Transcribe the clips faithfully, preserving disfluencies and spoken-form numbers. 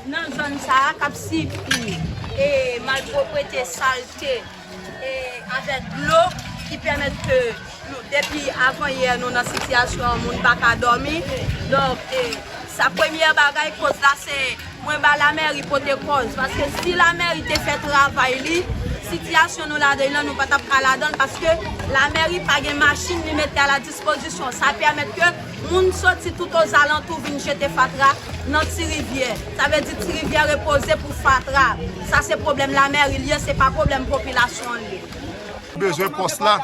Nan zòn sa a k ap sibi e malpwoprete, salte, e avèk dlo ki pèmèt ke nou, depi avanyè, nou nan sitiyasyon moun pa ka dòmi. Donk, e, sa premyè bagay, koz la se mwen ba lamèri pote kòz. Paske si lamèri te fè travay li, sitiyasyon nou ladan l lan, nou pa t ap ka ladan l, paske lamèri pa gen machin li mete a la dispozisyon. Sa pèmèt ke moun soti tout ozalantou vin jete fatra nan Ti Rivyè. Sa vle di Ti Rivyè repoze pou fatra. Sa se pwoblèm lamèri l ye, se pa pwoblèm popilasyon an l ye. Bezwen pòs la.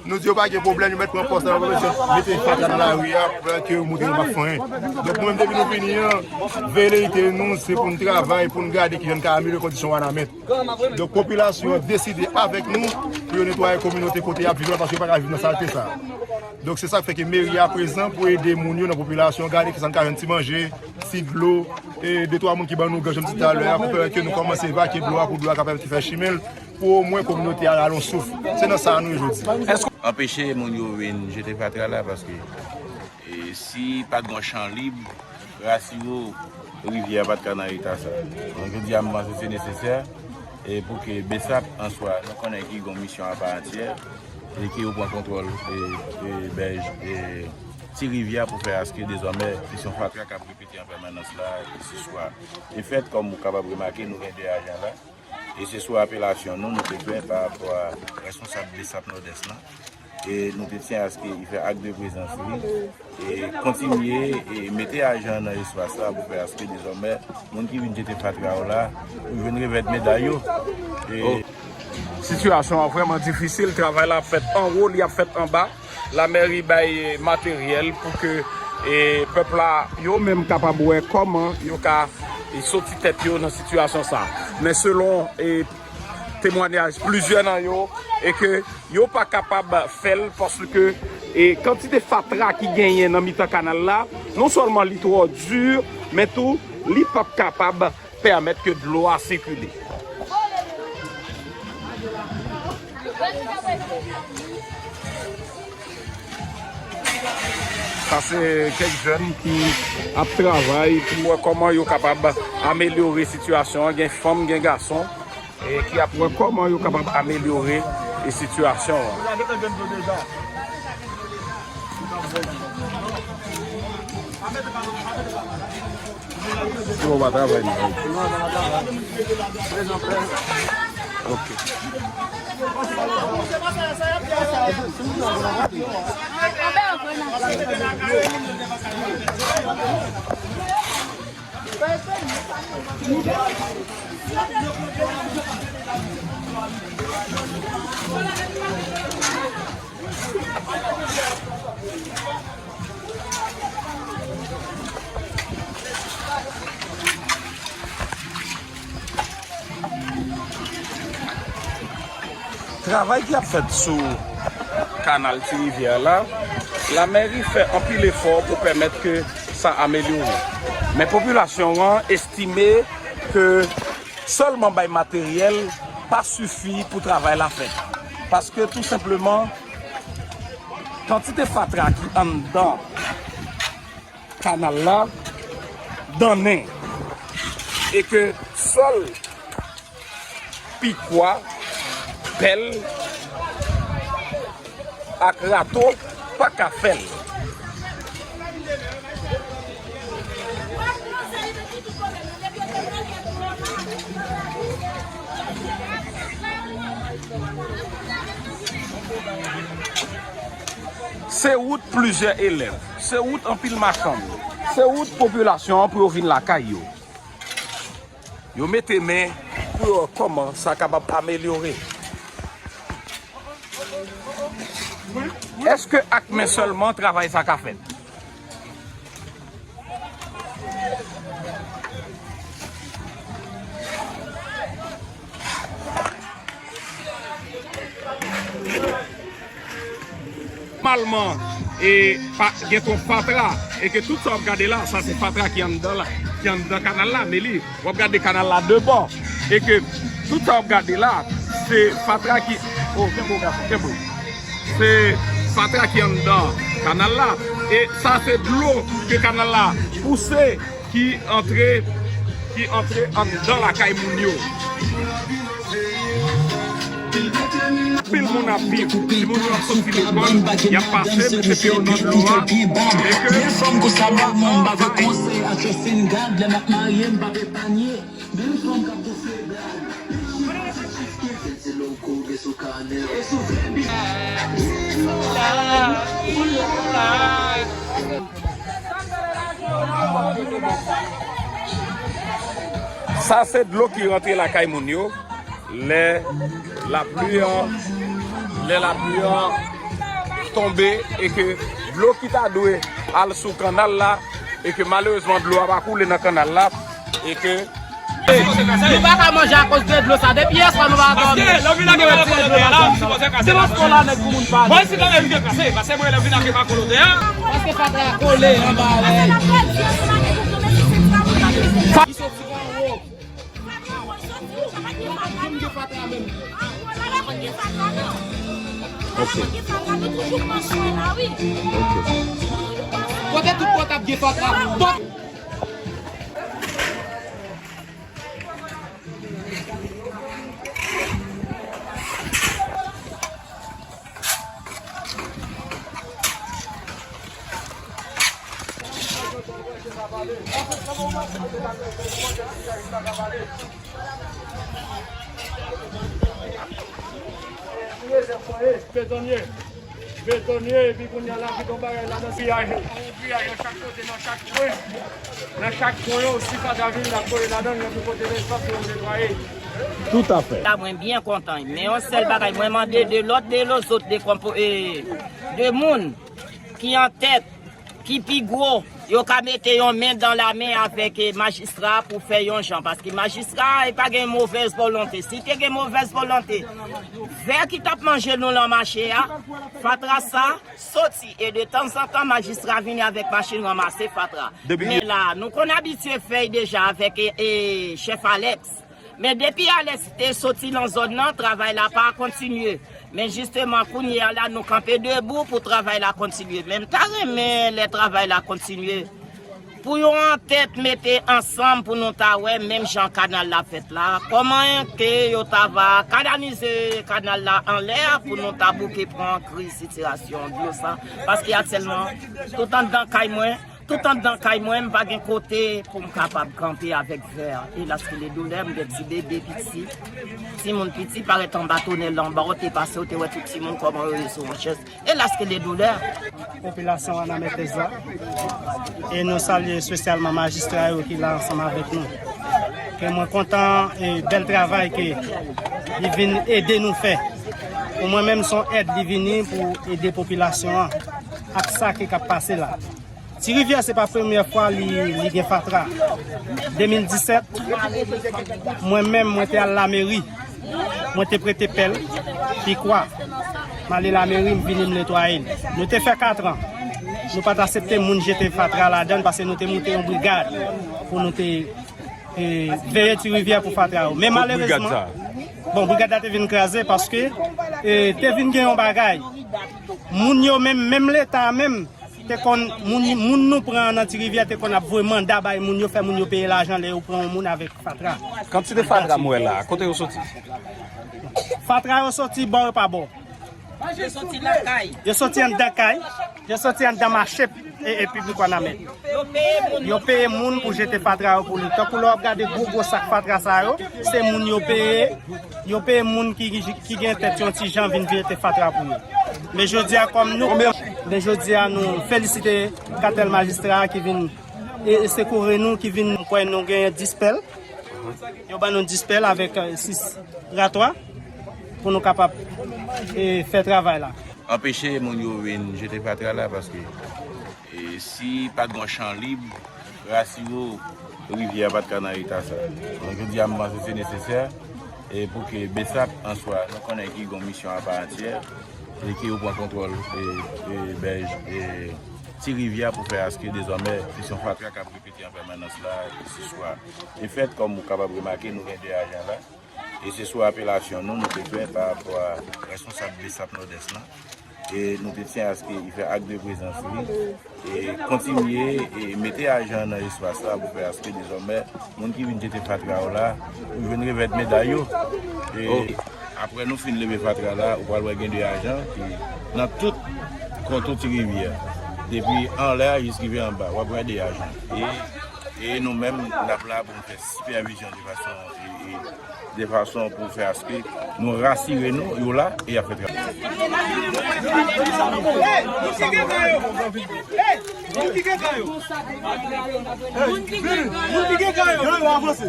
Nou di yo pa gen pwoblèm, yo mèt pran pòs la, yo mèt mete fatra nan lari a, pou ke yo montre yo pa fè anyen. Donk nou menm depi nou vini an, velerite nou, se pou n travay, pou n gade kijan n ka amelyore kondisyon Wanament. Donk popilasyon an deside avèk nou pou yo netwaye kominote kote y ap viv la, paske yo pa ka viv nan salte sa. Donk se sa k fè ke meri a prezan pou ede moun yo nan popilasyon, gade kisa n ka jwenn ti manje, ti dlo, e de twa moun ki ban nou gaj, jan m di talè a, pou pèmèt ke nou kòmanse evakye dlo a, pou dlo a ka pèmèt fè chimen l, pou omwen kominote a rale yon souf. Se nan sa nou ye jodi. Anpeche moun yo vin jete fatra la, paske, e, si pa t gen yon chan lib, rasire w, rivyè a pa t ka nan eta sa. Donk jodi a, m panse se nesesè, e, pou ke BSAP an swa, nou konnen ki gen yon misyon apa antyè, e ke yo pran kontwòl, e, e, bèj, e, Ti Rivyè a pou fè aske dezòmè kesyon fatra k ap repete an pèmanans la, keseswa e fèt, kòm ou kapab remake, nou gen de ajan la. E se sou apelasyon nou, nou te fè pa rapò a responsab BSAP Nòdès lan. E nou te tyen aske li fè ak de prezans li. E kontinye e mete ajan nan espas la pou fè aske dezòmè moun ki vin jete fatra yo la, pou jwenn revè meday yo. E sitiyasyon an vrèman difisil, travay la ap fèt anwo, li ap fèt anba. Lamèri bay materyèl pou ke, e, pèp la yo menm kapab wè kòman yo ka, e, soti tèt yo nan sitiyasyon sa. Men selon, e, temwanyaj plizyè nan yo, e ke yo pa kapab fè l paske, e, kantite fatra ki genyen nan mitan kanal la, non sèlman li twò di, men tou li p ap kapab pèmèt ke dlo a sikile. Sa se kèk jèn ki ap travay pou wè kòman yo kapab amelyore sitiyasyon an. Gen fanm, gen gason, e ki ap wè kòman yo kapab amelyore, e, sitiyasyon an. Yo pa travay, non. Ok. Travay ki ap fèt sou kanal Ti Rivyè la, lamèri fè anpil efò pou pèmèt ke sa amelyore. Men popilasyon an estime ke sèlman bay materyèl pa sifi pou travay la fèt. Paske tou senpleman, kantite fatra ki anndan kanal la dannen, e ke sèl pikwa, pèl ak rato pa ka fè l. Se wout plizyè elèv, se wout anpil machann, se wout popilasyon an pou yo vin lakay yo. Yo mete men pou yo wè kòman sa kapab amelyore. Èske ak men sèlman travay sa ka fèt? Nòmalman, e, pa, gen twòp fatra, e ke tout sa w ap gade la, sa se fatra ki anndan la, ki anndan kanal la, men li, w ap gade kanal la de bò, e ke tout sa w ap gade la, se fatra ki, o, kenbe w, gason, kenbe w. Se fatra ki anndan kanal la, e sa se dlo ke kanal la pouse, ki antre Ki antre anndan lakay moun yo. Anpil moun ap viv. Timoun yo ap soti lekòl, y ap pase, mete pye yo nan dlo a, e ke dlo a anvayi. Sa se dlo ki rantre lakay moun yo lè lapli an, lè lapli an tonbe e ke dlo ki ta dwe al sou kannal la e ke malerezman dlo a pa koule nan kannal la e ke Nou pa ka manje akoz de dlo sa. Depi yè swa nou pa ka dòmi. Lè w vin la gen pa kolo dèyè la, ou sipoze kase la. Depi yè swa la nèg pou moun pa. Mwen si lè vin kase, paske mwen lè vin la gen pa kolo dèyè. Paske fatra kole anba wè. Li soti anwo. Fatra anwo, li soti, ou pa gen fatra non. Ou pa gen fatra menm. Anwo la pa gen fatra non. Ok. Fatra toujou pran swen la wi. Ok. Kote tout pòt ap gen fatra. Pòt Bezonye, bezonye, epi kounye a la ki gon bagay ladan, piyaj, piyaj nan chak kote, nan chak kwen, nan chak kwen yo, si fatra vini, n ap voye ladan, n ap pote lespase pou yo netwaye. Toutafè. La mwen byen kontan, men yon sèl bagay, mwen mande de lòt, de lòt, de konpo, e, de moun ki an tèt, ki pi gwo, yo ka mete yon men dan la men avèk, e, majistra pou fè yon jan, paske majistra, e pa gen movèz volonte. Si te gen movèz volonte, vè ki t ap manje nou lan mache a, fatra sa soti, e de tanzantan, majistra vini avèk machin ranmase fatra. Depi Men la, nou konn abitye fè y deja avèk, e, e, chèf Alex. Men depi Alex te soti nan zòn nan, travay la pa kontinye. Men jisteman, kounye a la, nou kanpe debou pou travay la kontinye. Men m ta renmen lè travay la kontinye. Pou yon antèt mete ansanm pou nou ta wè menm jan kanal la fèt la. Kòman ke yo ta va kanalize kanal la anlè a pou nou ta bouke pran kriz sitiyasyon dlo sa. Paske aktyèlman, tout anndan kay mwen, Tout anndan kay mwen, m pa gen kote pou m kapab kanpe avèk vè. Elas ki le doulè, m gen ti bebe piti. Timoun piti parèt anba tonèl la, anba w te pase, w te wè tout timoun kòman yo ye sou yon chèz. Elas ki le doulè. Popilasyon Wanament Est la. E nou salye espesyalman majistra yo ki la ansanm avèk nou. Ke mwen kontan e bèl travay ke li vin ede nou fè. Pou mwen menm, se yon èd li vini pou ede popilasyon an ak sa ki k ap pase la. Ti Rivyè se pa premyè fwa li, li gen fatra. De mil disèt, mwen menm, mwen te al lameri. Mwen te prete pèl, pikwa. M ale lameri, m vini, m netwaye l. Nou te fè katran. Nou pa t aksepte moun jete fatra ladan l paske nou te moute yon brigad pou nou te, e, veye Ti Rivyè pou fatra yo. Men malerezman, bon, brigad la te vin kraze paske, e, te vin gen yon bagay. Moun yo menm, menm Leta menm, te konn, moun, moun nou pran nan Ti Rivyè te konn ap voye manda bay moun yo, fè moun yo peye lajan lè yo pran yon moun avèk fatra. Kantite fatra m wè la, kote yo soti? Fatra yo soti bò, yo pa bò. Yo soti nan kay. Yo soti anndan kay. Yo soti anndan mache, e, e piblik Wanament. Yo peye moun pou jete fatra yo pou li. Tankou lè w ap gade gwo gwo sak fatra sa yo, se moun yo peye. Yo peye moun ki, ki, ki gen tèt yon ti jan vin jete fatra pou yo. Men jodi a kòm nou, men jodi a nou felisite katèl majistra a ki vin e, e sekouri nou, ki vin, m kwè nou genyen dis pèl. Yo ban nou dis pèl avèk, e, sis ratwa pou nou kapab, e, fè travay la. Anpeche moun yo vin jete fatra la paske, e, si pa t gen yon chan lib, rasire w, rivyè a pa t ka nan eta sa. Donk, jodi a, m panse se nesesè, e, pou ke BSAP an swa, nou konnen ki gen yon misyon apa antyè, e ke yo pran kontwòl, e, e, bèj, e, Ti Rivyè a pou fè aske dezòmè, se yon fatra k ap repete an pèmanans la, e se swa. E fèt, kòm ou kapab remake, nou gen de ajan la, e se sou apelasyon nou, nou te fè pa rapò a responsab BSAP Nòdès lan, E nou te tyen aske li fè ak de prezans li. E kontinye e mete ajan nan espas la pou fè aske dezòmè moun ki vin jete fatra yo la, pou jwenn revèt meday yo. E apre nou fin leve fatra la, ou pral wè gen de ajan ki nan tout kontò Ti Rivyè. Depi anlè a jis rive anba, w ap wè de ajan. E, e nou menm, n ap la pou n fè sipèvizyon de fason, e, e, de fason pou fè aske nou rasire nou, yo la, e y ap fè travay. Moun ki gen kan yo. Moun ki gen kan yo. Moun ki gen kan yo. Yo, yo avanse.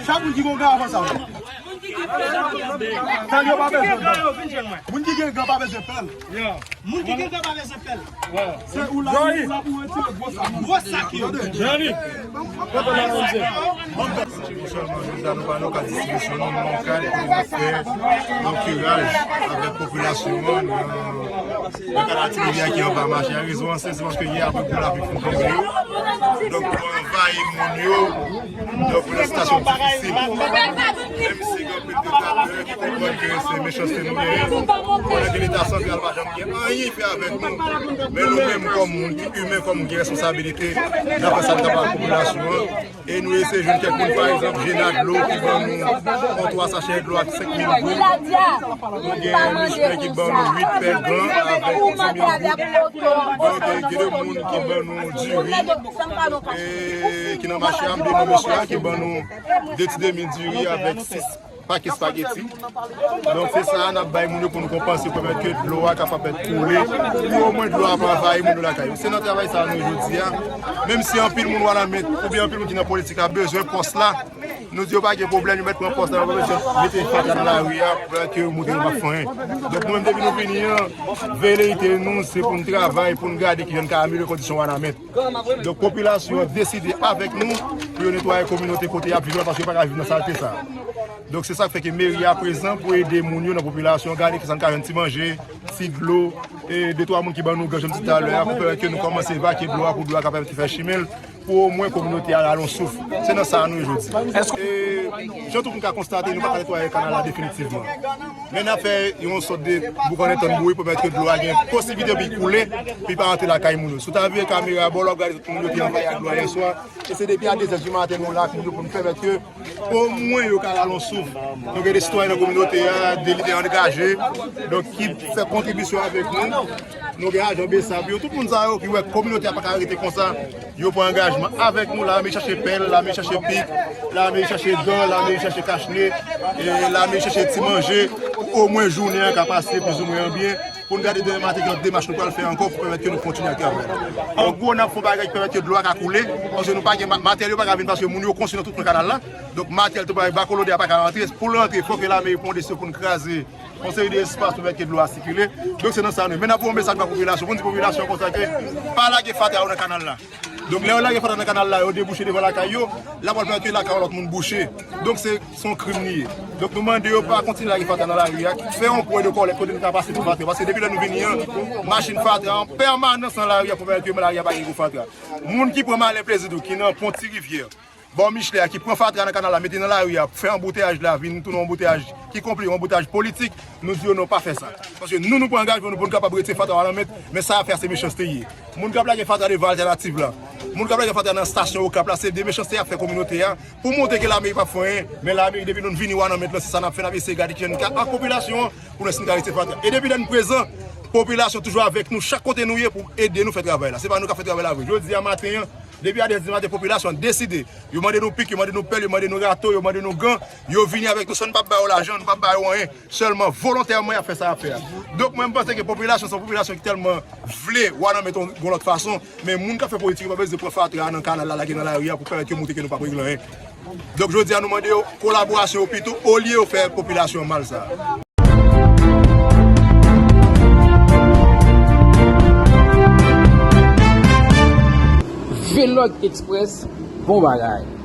Chak moun ki gen kan avanse. Moun ki gen kan yo, vin jwenn mwen. Moun ki gen kan pa bezwen pè. Moun ki gen kan pa bezwen pè. Se ou la, ou la pou retire gwo sak. Gwo sak yo. Jodi a, nou pa nan ka distribisyon, nou nan ka distribisyon, nou nan ka distribisyon, nou fè yon kiraj avèk popilasyon an, nan, nan kay Ti Rivyè ki anba mache a. Rezon an, se, se paske yè apre gwo lapli fin tonbe yo. Donk, yo anvayi moun yo. Donk, nan sitiyasyon difisil. Menm si gen anpil diktatè ki konprann ke se mechanste nou genyen, konnen ke Leta santral pa janm gen anyen fè avèk nou. Men nou menm kòm moun ki imen, kòm moun ki gen responsabilite, n ap fè sa n kapab ak popilasyon an. E nou eseye jwenn kèk moun, pa egzanp, Jena Dlo ki ban nou yon twa sachè dlo ak senk mil goud. Nou gen Michelin ki ban nou uit pè gan avèk dis mil goud. Donk, gen de moun ki ban nou diri, e ki nan mache a, m de mesye a ki ban nou de ti demi diri avèk sis pake espageti. Donk, se sa a n ap bay moun yo pou nou konpanse, pou pèmèt ke dlo a kapab fèt koule, pou omwen dlo a pa anvayi moun yo lakay yo. Se nan travay sa a nou ye jodi a. Menm si anpil moun Wanament, oubyen anpil moun ki nan politik la, bezwen pòs la, nou di yo pa gen pwoblèm, yo mèt pran pòs la, yo pa bezwen mete fatra nan lari a, pou pèmèt ke yo montre yo p ap fè anyen. Donk, nou menm, depi nou vini an, velerite nou, se pou n travay, pou n gade kijan n ka amelyore kondisyon Wanament. Donk, popilasyon an deside avèk nou pou yo netwaye kominote kote y ap viv la, paske yo pa ka viv nan salte sa a. Donk, se sa k fè ke meri a prezan pou ede moun yo nan popilasyon, gade kisa n ka jwenn, ti manje, ti dlo, e de twa moun ki ban nou gan, jan m di talè a, pou pèmèt ke nou kòmanse evakye dlo a, pou dlo a ka pèmèt fè chimen l, pou omwen kominote a rale yon souf. Se nan sa a nou ye jodi. Èske, e, jan tout moun ka konstate, nou pa ka netwaye kanal la definitivman. Men n ap fè yon sòt de boukannen tann bouyi pou pèmèt ke dlo a gen posiblite pou l koule, pou l pa rantre lakay moun yo. Si w ta vire kamera a bò la, w ap gade tout moun yo te anvayi ak dlo a yè swa. E se depi a de zè di maten nou la ak moun yo pou nou pèmèt ke omwen yo ka rale yon souf. Nou gen de sitwayen nan kominote a, de lidè angaje, donk ki fè kontribisyon avèk nou. Nou gen ajan BSAP yo, tout moun sa yo ki wè kominote a pa ka rete konsa. Yo pran angajman avèk nou, lame chache pèl, lame chache pik, lame chache gan, lame chache kachne, e lame chache ti manje, pou omwen jounen an ka pase plizoumwen an byen, pou n gade demen maten ki lòt demach nou pral fè ankò pou pèmèt ke nou kontinye ak travay la. An gwo, n ap fè yon bagay ki pèmèt ke dlo a ka koule, paske nou pa gen ma-, materyèl yo pa ka vin paske moun yo konstwi nan tout kwen kanal la. Donk, materyèl tou bagay, bakolode a pa ka rantre. Pou l rantre, fòk lame pran desizyon pou n kraze yon seri de espas pou pèmèt ke dlo a sikile. Donk, se nan sa nou ye. Men n ap voye yon mesaj ba popilasyon, pou n di popilasyon konsa ke pa lage fatra yo nan kanal la. Donk, lè yo lage fatra nan kanal la, yo debouche devan lakay yo, l ap pral pèmèt ke lakay yon lòt moun bouche. Donk, se, se yon krim li ye. Donk, nou mande yo pa kontinye lage fatra nan lari a, fè yon pwen de kòlèk kote nou ka pase pou fatra. Paske depi lè nou vini an, machin fatra an pèmanans nan lari a pou pèmèt ke lari a pa gen gwo fatra. Moun ki pran malen plezi tou, ki nan pon Ti Rivyè, bò Michelin a, ki pran fatra nan kanal la, mete nan lari a, fè anbouteyaj la vin tounen yon anbouteyaj ki konplike, yon anbouteyaj politik, nou di yo non, pa fè sa. Paske nou, nou pran angajman nou pou nou kapab retire fatra Wanament, men sa y ap fè a se mechanste ye. Moun k ap lage fatra devan Altènativ la, moun k ap lage fatra nan estasyon Okap la, se de mechanste y ap fè kominote a, pou montre ke lameri p ap fè anyen, men lameri depi nou vini Wanament la, se sa n ap fè, n ap eseye gade kijan n ka ak popilasyon an, pou nou si n ka retire fatra. E depi lè n prezan, popilasyon toujou avèk nou, chak kote nou ye, pou ede nou fè travay la. Se pa nou k ap fè travay la vre. Jodi a maten an, depi a de zè di maten, popilasyon an deside. Yo mande nou pik, yo mande nou pèl, yo mande nou rato, yo mande nou gan. Yo vini avèk nou, san nou p ap ba yo lajan, nou p ap ba yo anyen. Sèlman, volontèman, y ap fè sa y ap fè a. Donk, mwen, m panse ke popilasyon, se yon popilasyon ki tèlman vle Wanament yon, yon lòt fason. Men moun k ap fè politik yo pa bezwen pran fatra nan kanal la, lage nan lari a pou pèmèt yo montre ke nou p ap regle anyen. Donk, jodi a, nou mande yo kolaborasyon yo pito, olye yo fè popilasyon an mal sa a. Vlog Express, bon bagay.